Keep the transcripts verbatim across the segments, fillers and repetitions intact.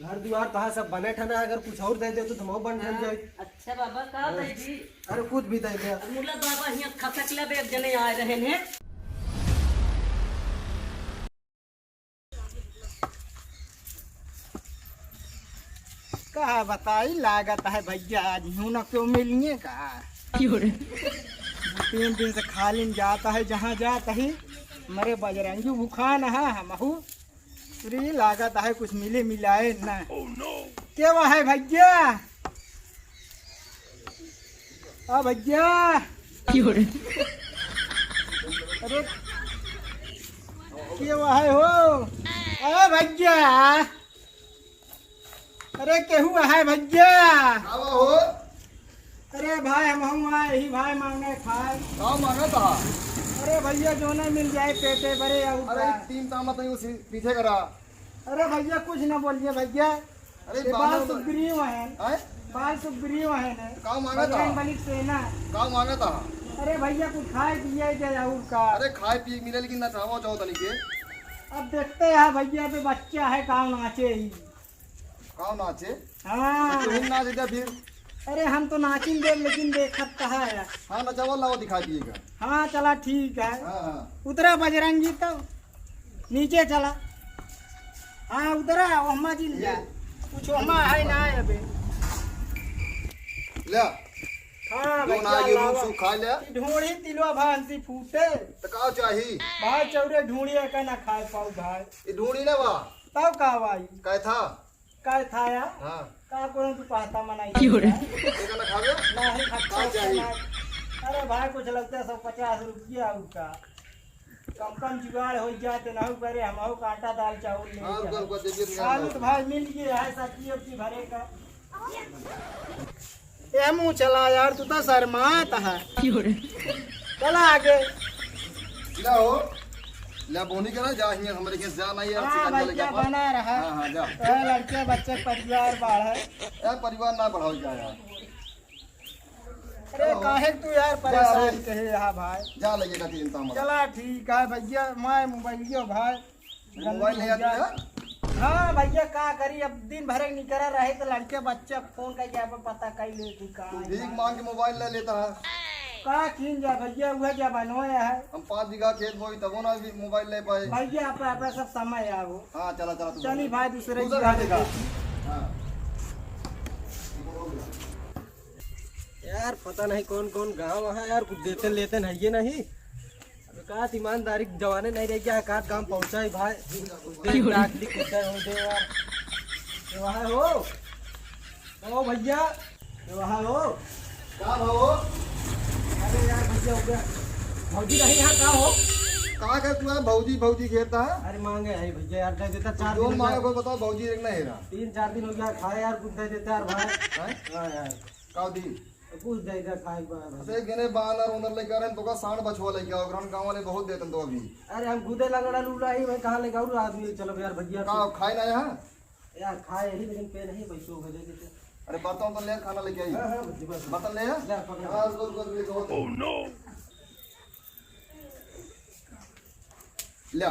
घर दुआर तोहार सब बने ठन है, अगर कुछ और दे दे तो हम और बन ठन जाए। अच्छा बाबा, का दे दी? अरे कुछ भी दे दे। अब मुला बाबा हियाँ खसक ले, एक जने आए रहे ने। का बताई, लागत है भैया आज यूं न क्यों मिलिए का। क्यों रे? तीन दिन से खाली जाता है, जहाँ जाता है मरे बजरंगी भुखान है हमहू। अरे लागत है कुछ मिले मिलाए ना। के वह है भैया? आ भैया। क्यों रे? अरे के वह है हो? आ भैया। अरे केहू है भैया? आवा हो। अरे भाई, हम हूँ आए ही भाई, मांगे खाए। का मांगा था? अरे भैया, जो ना मिल जाए पेटे भरे और अरे का। तीन तामत नहीं उसी पीछे करा। अरे भैया, कुछ ना बोलिए भैया। अरे ये बाल बाल सुग्रीव है। हैं? बाल सुग्रीव है ने। का मांगा था? बजरंग बली सेना। का मांगा था? अरे भैया, कुछ खाए पिए जाए और का। अरे खाए पिए मिले, लेकिन ना चाहो चाहो तनी के। अब देखते हैं भैया, पे बच्चा है, काम नाचे ही। का नाचे? हाँ। तो तुम नाच दे फिर। अरे हम तो नाचिन दे, लेकिन देखत कहाँ है? हाँ, नचावा लाओ, दिखा दिएगा। हाँ, चला ठीक है। हाँ, हाँ। उतरा बजरंगी तो नीचे चला। हाँ, उतरा, ओहमा जी ले। कुछ ओहमा है ना है अबे। ले। हाँ, जो भैया, ना ये लावा। रूप सू खा ले। ई ढोढ़ी तिलवा भांसी फूटे। तो का चाही? भाई चौरे ढोढ़ी का ना खाए पाऊ भाई। ये ढोढ़ी ना बा। तब का भाई? का था? का था या? हाँ। का कोनो तू पाता मनाई? क्यों रे? ये का ना खावे? नहीं खाता का चाही? ना। अरे भाई, कुछ लगता है सौ पचास रुपया उसका। कम कम जुगाड़ हो जाते ना, ऊपर हम हो काटा दाल चावल ले हाँ, जाओ। ऊपर, ऊपर देखिए, निकाल आलू लो। तो भाई मिल गया है, सब्जी उब्जी भरे का। ए मुँह चला यार, तू तो शर्मात है। क्यों रे? चला आगे। ले हो, ले बोनी करा, जा हियाँ हमरे के जा नहीं यार, हाँ, चिकन भैया, लेके अपन। बना रहा। हाँ, हाँ, जा। तो लड़के बच्चे परिवार बढ़े। ए, परिवार ना बढ़ाओ जा यार। अरे, काहे तू यार परेशान कहे यहाँ भाई? जा लगे का चिंता मत। चला ठीक है भैया, मैं मोबाइलियो भाई। मोबाइल ले आती है? हाँ भैया, का करी, अब दिन भर निकरा रहे तो लड़के बच्चे फोन करके आप पता कर ले कि का तू है। भीख मांग के मोबाइल ले लेता है। का कीन जा भैया, वह जमानो है। हम पाँच बीघा खेत बोई तबो ना भी मोबाइल ले पाए। भैया, आप, आप सब समय आओ। हाँ, चला, चला, तू चली भाई, दूसरे दूसरा की घर देखा। हाँ। यार, पता नहीं कौन कौन गाँव है यार, कुछ देते लेते नहीं है नहीं। अब का ईमानदारी के जमाने नहीं रह गया है, का काम पहुँचा है भाई। कुछ दे, डाक दी, कुछ दे, हो दे यार। ये वहाँ हो। ओ भैया, ये वहाँ हो। का भाव हो? अरे यार भैया, हो गया। भौजी नहीं यहाँ का हो? का कर तू है भौजी, भौजी घेरता है? अरे मांगे है भैया यार, दे देता चार जो दिन मांगे का। कोई बताओ, भौजी एक नहीं रहा। तीन चार दिन हो गया, खाए यार, कुछ दे देता यार भाई। हैं? हाँ यार। का दी? कुछ दे दे खाए के बाद। अरे गने बानर उनर लेके आ रहे हैं, तो का सांड बछवा लेके आओ, ग्राम गाँव वाले बहुत देते हैं तो अभी। अरे हम खुदे लंगड़ा लूला ही, मैं कहाँ लेके आऊँ आदमी, चलो यार भैया। का खाए ना यहाँ? यार खाए ही, लेकिन पे नहीं, पैसों को दे देते। अरे बर्तन तो ले, खाना लेके आई। हाँ, हाँ, भैया, बस। बर्तन ले आ। ले, पकड़। हाँ, रुको, रुको, रुको, रुको। Oh no! ले,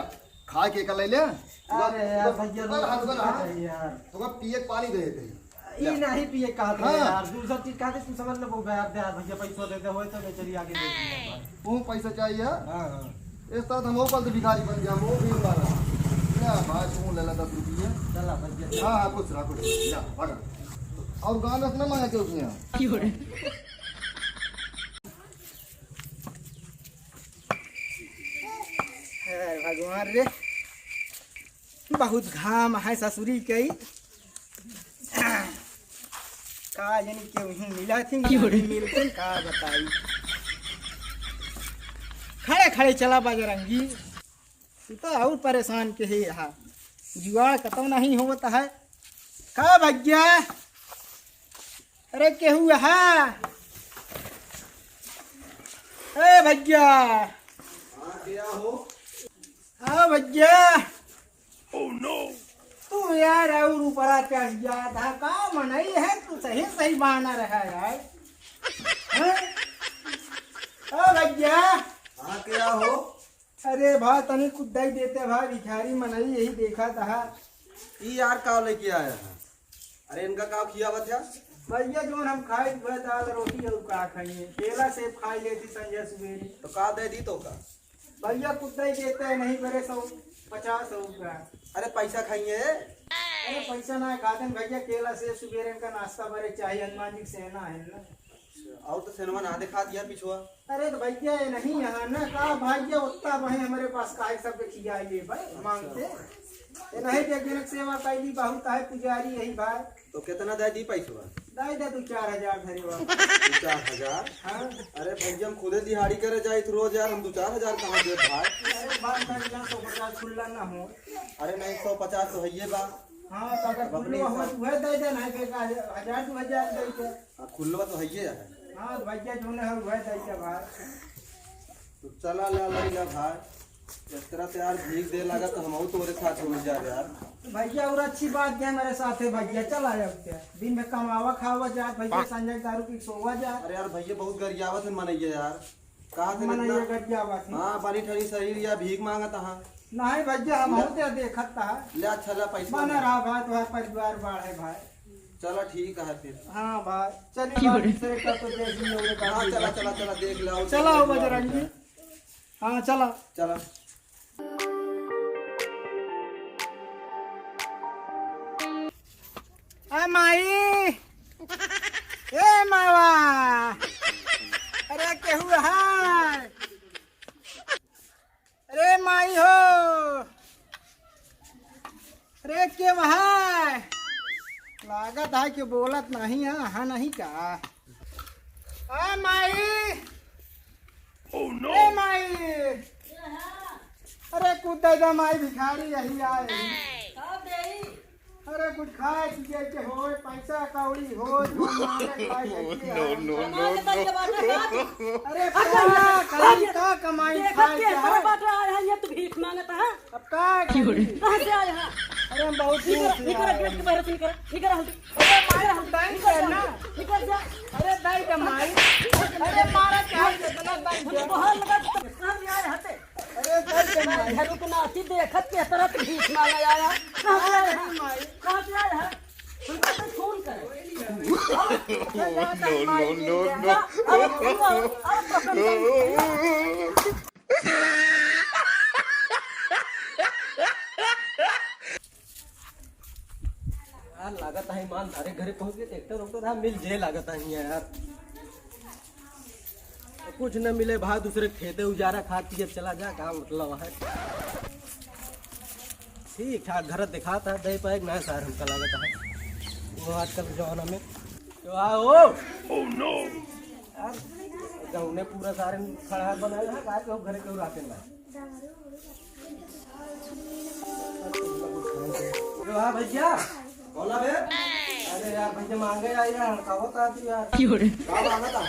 खा के का ले ले। अरे यार, भैया, रुको, रुको, रुको, रुको, रुको। यार। तो का पिए के पानी दे देते हैं। ई ले। नहीं पिए कहत रहे हाँ। यार, दूसर चीज कहते तू समझ लेबो यार, दे यार भैया, पैसा दे दे, होए तो ले चली आगे दे दिया यार। तू पैसा चाहिए? हाँ, हाँ। इस तरह तो हम ऊपर से भिखारी बन गया, वो भी मारा। ले भाई, तू ले ले दस रुपये। चला भैया। हाँ, हाँ, कुछ रहा, कुछ रहा। जा, भाग। और गाना सुना मांगा के उसने। क्यों रे? अरे भगवान रे, बहुत घाम है ससुरी के। का जानी केहू मिला थी, क्यों रे? नहीं मिलते, का बताई। खड़े खड़े चला बजरंगी, तू तो और परेशान के है यहाँ। जुगाड़ कतौ नहीं होता है। का भैया? अरे केहू है? ए भैया। हाँ, क्या हो? हाँ भैया। Oh no! तू यार और ऊपरा चढ़ गया था, का मनई है तू, सही सही बानर है यार। हैं? ओ भैया। हाँ, क्या हो? अरे भाई, तनी कुछ दे देते भाई, भिखारी मनई यही देखा था। ई यार का लेके आया है? अरे इनका का खियावत है? भइया, जौन हम खाई वह दाल रोटी और का खाइए, केला सेब खाई लेती संझा सुबेरे। तो का दे दी तो का? भइया, कुछ नहीं देते हैं, नहीं बरे सौ पचास हो गया। अरे पैसा खाइए। अरे पैसा ना खाते हैं भइया, केला सेब सुबेरे इनका नाश्ता बरे चाहिए, हनुमान जी की सेना है ना। अच्छा, और तो सेनवा ना दिखा दिया पिछुआ। अरे तो भइया, ये नहीं यहाँ ना का भइया, उतना बहे हमारे पास काहे सबके खियाइए भाई मांगते। ये नहीं देख जनक सेवा कैली बहुत है पुजारी यही भाई। तो कितना दे दी पैसवा? दे दे दू चार हजार धरे बा। दू चार हजार? हाँ। अरे भइया, हम खुदे दिहाड़ी करे जाइत रोज यार, हम दू चार हजार कहाँ दे भाई? अरे बात कर ना, सौ पचास खुल्ला ना हो। अरे नहीं, सौ पचास तो है ये बा। हाँ, तो अगर अब अपने खुल्ला हो हिसाब तो वह दे दे, नहीं बेकार हजार दू हजार दे दे। हाँ, खुल्ला तो है ये है। हाँ, तो भइया जो ना है वह दे दे भाई। तो चला ला, ला, ला भाई। इस तरह से यार भीख दे लगा तो हम तोरे साथ हो जा यार। भइया, और अच्छी बात है हमारे साथ है भइया, चला जाते हैं। दिन में कमावा खावा जा भइया, हाँ। संजय दारू पी सोवा जा। अरे यार भइया, बहुत गरियावत है मनैया यार। कहाँ से मनैया इतना गरियावत है। हाँ, बनी ठनी शरीर या भीख मांगत हाँ। नहीं भइया, हम बहुत देखत था। ले अच्छा ला पैसा बना ले। रहा भाई, तुम्हारा परिवार बाढ़ है भाई। चला ठीक है फिर। हाँ भाई, चलिए भाई, दूसरे का तो देख लियो रे हाँ, बाबू। चला, चला, चला, देख ले, आओ, चला, देख आओ ले, बजरंगी। आओ। हाँ, चला। चला। ए माई, ए मावा, अरे केहू है? अरे माई हो, अरे के वहाँ? लागत है कि बोलत नहीं है, हाँ नहीं का? आ माई, ए माई, अरे कुछ दे दे माई, भिखारी यही आए। का देई? अरे कुछ खाए पिए के होए, पैसा कौड़ी होए, जो मांगे खाए के होए। No, no, कमाए no, के no। तरीका बाटे का तू? अरे अच्छा, का, का, अच्छा, का कमाई देखत खाए के के इतना है? बाटे आए हैं, ये तू भीख मांगत है? अब का करी? कहाँ से आए हैं? अरे हम बहुत दूर निकर, से निकर, आए गेट के हैं। बाहर से निकर, निकर, हल्दी। अरे माई, हम दाई निकर से ना। निकर जा। अरे दाई का माई। अरे मारा क्या है, इतना दाई मुझे का? बाहर लगा, कहाँ से आए हते? अरे, घर के माई। घर के नाती देखत के तरह भीख मांगे आया। कहाँ से आया है? माई। कहाँ से आया है? हमको तो फोन करे। No, no, no, no। अब, अब, अब, अब पसंद नहीं। यार, लागत है ईमान धारे घरे पहुंच गए, ट्रैक्टर उक्टर है, मिल जे लागत है यार। तो कुछ न मिले भाई, दूसरे खेते उजारा खात पियत चला जा, का मतलब है। ठीक ठाक घर दिखात है, दे पाए ना सार, हमका लागत है वो आजकल के जमाना में। तो आओ। Oh no। यार, गाँव में पूरा सारे खड़ा बनाए हैं, भाई, घरे क्यों रहते ना? अरे वाह भैया। बोला बे। अरे यार भैया मांगे आई यार, का होता है तू यार? क्यों रे? का मांगा था?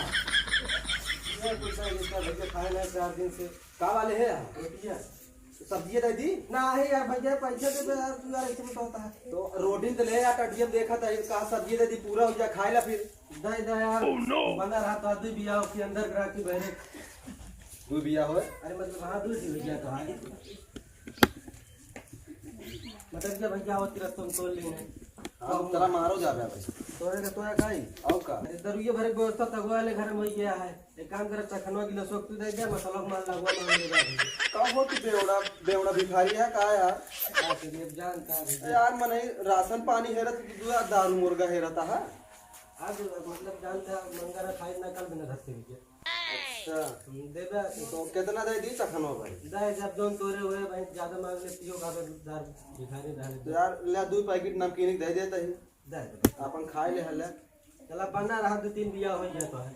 ये कुछ नहीं, इसका भैया खाए ना चार दिन से। का वाले है यार? रोटियां। सब्जी दे दी? ना है यार भैया, पैसे दे दे यार, तू यार ऐसे में तो होता है। तो रोटी तो ले यार, टटियम देखा था, ये का सब्जी दे दी, पूरा हो गया, खाए ला फिर। दे दे यार। Oh no। बना रहा तो आदमी भी आओ कि अंदर ग्राहकी बहरे। दू बिया होए? अरे मतलब हाँ, दू बिया तो है। मतलब क्या भैया, होती रस्तम तोड़ लेने। हाँ, हम तोरा मारो जा रहा है भाई। तोरे का, तोरा का ही? आओ का? अरे दरुइये भरे व्यवस्था तगवा वाले घर में गया है। एक काम करे, चखनवा गिलासवा तू दे दे, मसाला मार लगवा मार ले जा। का हो तू बेवड़ा, बेवड़ा भिखारी है का यार? का करिए, अब जानता है भैया। यार मनई राशन पानी हेरत, तू यार दारू मुर्गा हेरत है। आज मतलब जानता है, मंगर खाई ना कल बिना धरते भैया। अच्छा। हम्म, दे दे। तो कितना दे दी चखनो भाई? दे, जब जौन तोरे हुए भाई, ज्यादा मांग ले, पियो का तो दार भिखारी डाले। तो यार, ले दू पैकेट नमकीन दे देता ही। दे दे। अपन खाए ले हल्ला। चला, बना रहा, दो तीन बिया हो गया तो है।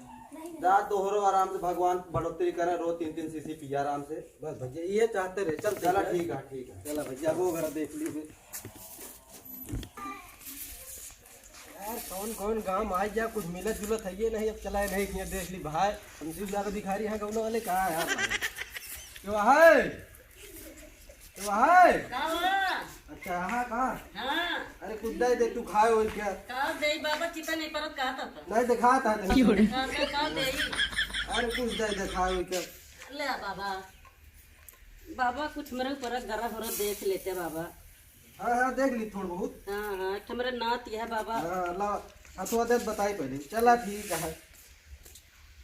जा, तोहरो आराम से भगवान बढ़ोतरी करे, रोज तीन तीन सीसी पिया आराम से। बस भैया, ये चाहते रहे, चल चला, ठीक है। ठीक है, ठीक है। चला भैया, वो घर देख लीजिए। यार, कौन कौन गांव आ गया, कुछ मिलत जुलत है ये नहीं। अब चला नहीं, ये देख ली भाई, हमसे ज्यादा भिखारी हैं गाँव वाले, कहाँ है यार? क्यों है? क्यों है? का बा? अच्छा, हाँ, कहाँ? हाँ। अरे, कुछ दे दे, तू खाए हो क्या? का दे बाबा, चिता नहीं परत, कहा था तो। नहीं, दिखा था, नहीं। का, का, का दे? अरे, कुछ दे दे, खाए हो क्या? ले आ बाबा। बाबा, कुछ मेरे ऊपर गरा भरा देख लेते बाबा। हाँ, हाँ, देख ली थोड़ बहुत। हाँ, हाँ, एक ठो मेरे नात यह बाबा। हाँ, ला, हथुआ देत बताई पहले। चला, ठीक है।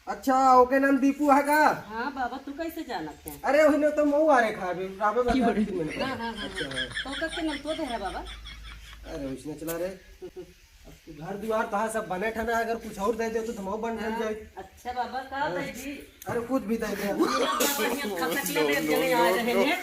अच्छा, ओके नाम दीपू है का? हाँ बाबा, तू कैसे जानत है? अरे, उन्हें तो मऊ आ रहे खाबे, राबे बता तीन मिनट। हाँ, हाँ, हाँ, अच्छा, हाँ। हाँ। तो ओकर के नाम तो दे रहा बाबा? अरे, उसने चला रे। अब तू घर दुआर तोहार सब बने ठना, अगर कुछ और दे दे तो हम और बन ठन जाए। अच्छा बाबा, का दे दी? अरे कुछ भी दे दे। पूरा बढ़िया खसक ले ले, जने आ रहे हैं।